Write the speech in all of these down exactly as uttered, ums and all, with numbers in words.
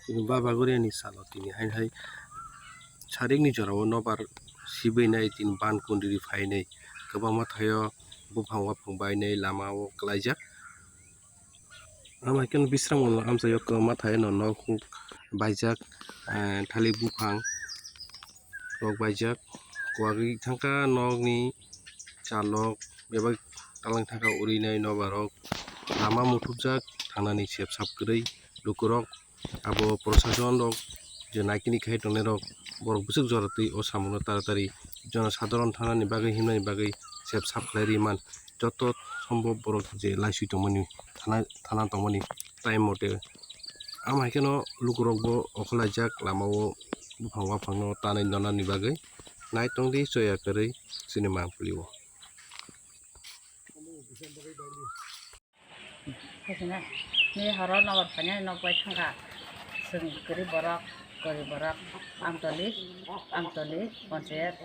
Tini Baba Goriani salo tini hai hai sarikni jorao nobar sibwi nai tini ban kundri phainai kwbangma thaio buphang waphang bainai lamao klaijak. Ama khe Bisramgolo amchaio kwbangma thaio nok huk baijak, eh, thalik buphang rok baijak. Kuwagwi thangkha nokni chalok bebak talang thangkha urinai nobarok lama muthupjak thangnani sep sap kwrwi lukurok. Abo prosason rok je naikini khai tongnai rok borok bwswk jora twi o samungno taratari jono sadharon thanani bagwi himnani bagwi sep sap khlai rwi man joto sombhob borok je laiswi tongmani thana thana tongmani time mote. Ama hai kheno lukurok bo okholaijak lamao buphang waphangno tanwi nonani bagwi nai tongdi choya kwrwi chini mangpili o. Ni horo nobar phainai nok bai thangkha. Chwng kwrwi borok, kwrwi borok, Amtoli, Amtoli, ponchayat.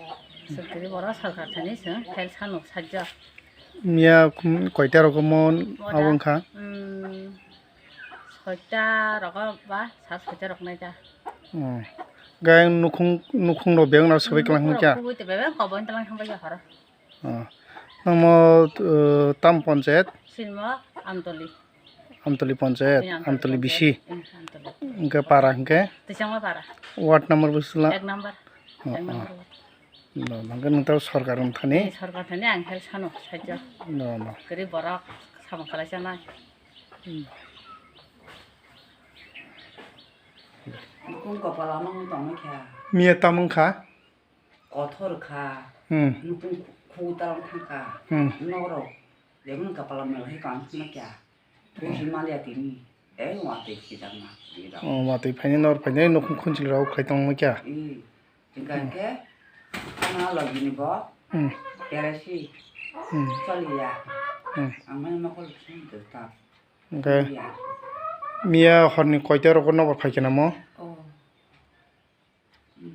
Chwng kwrwi borok sarkar thani chwng khel sanu sajjo. Miya, um, koita rogo mon abo wngkha? Um, soita rogo ba sa soita rok nai ta. Oh. Gai nukhung, nukhung rok beng na sobai kwlang kya? Nukhung rok kubui te bebeng kobon tlang thang bai horo. Oh. Nangmo, uh, tam ponchayat? Sinmo Amtoli. Amtoli ponchayat, eh, Amtoli Amtoli ponchayat. Bisi. Eh, Amtoli. Hingke para hingke? Tisangma para. Ward number bwswla? Ek number. Oh, ek number oh. Ward. No, no, hingke nang tao sorkar wng thani? Eh, sorkar thani ang hel sano sajjo. No, no. Kwrwi borok samung khlai chanai. Hmm. Nukung kopala mang tongma kha. Miya tamung kha? Kothor kha. Hmm. Nukung khu talang thang kha. Hmm. Norok. Jemon kapala mela hai kang sima kya. Thusi malia tini. Eh, watwi khijakma. Oh, watwi phaini nor phaini nukung khunchil rok khai tongma kya. Hmm. Hingkha hingkhe, ano logini bo, hmm, keresi, hmm, choliya. Hmm. Ang mani mokol sing tap. Hingkhe, ya. Miya horni koita rogo nobar phaikhe namo? Oh. Hmm.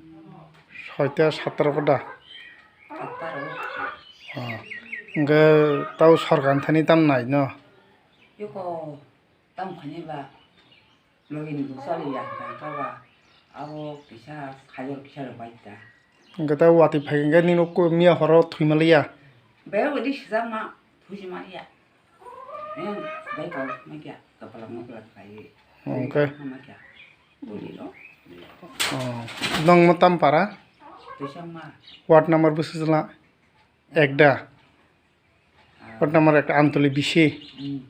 Soita satta rogo da? Satta rogo. Oh. Hingkhe tao sorkar thani tam nai no? Yoko. Tamo khaini ba logini bo choli ya, hwnkha ba abo kisa khajol kisa rok bai ta. Hwnkhe ta watwi phai hwnkhe nini uku miya horo thwima liya. Be udi sijakma thusi ma liya. Em, bai kok ma kya, kapala ma kya khai. Hwnkhe. Ma kya. Udi no. Oh, nong mo tam para? Tuisa ma. Ward number bwswk jala? Ekda. Ward number ekda Amtoli bisi. Hmm.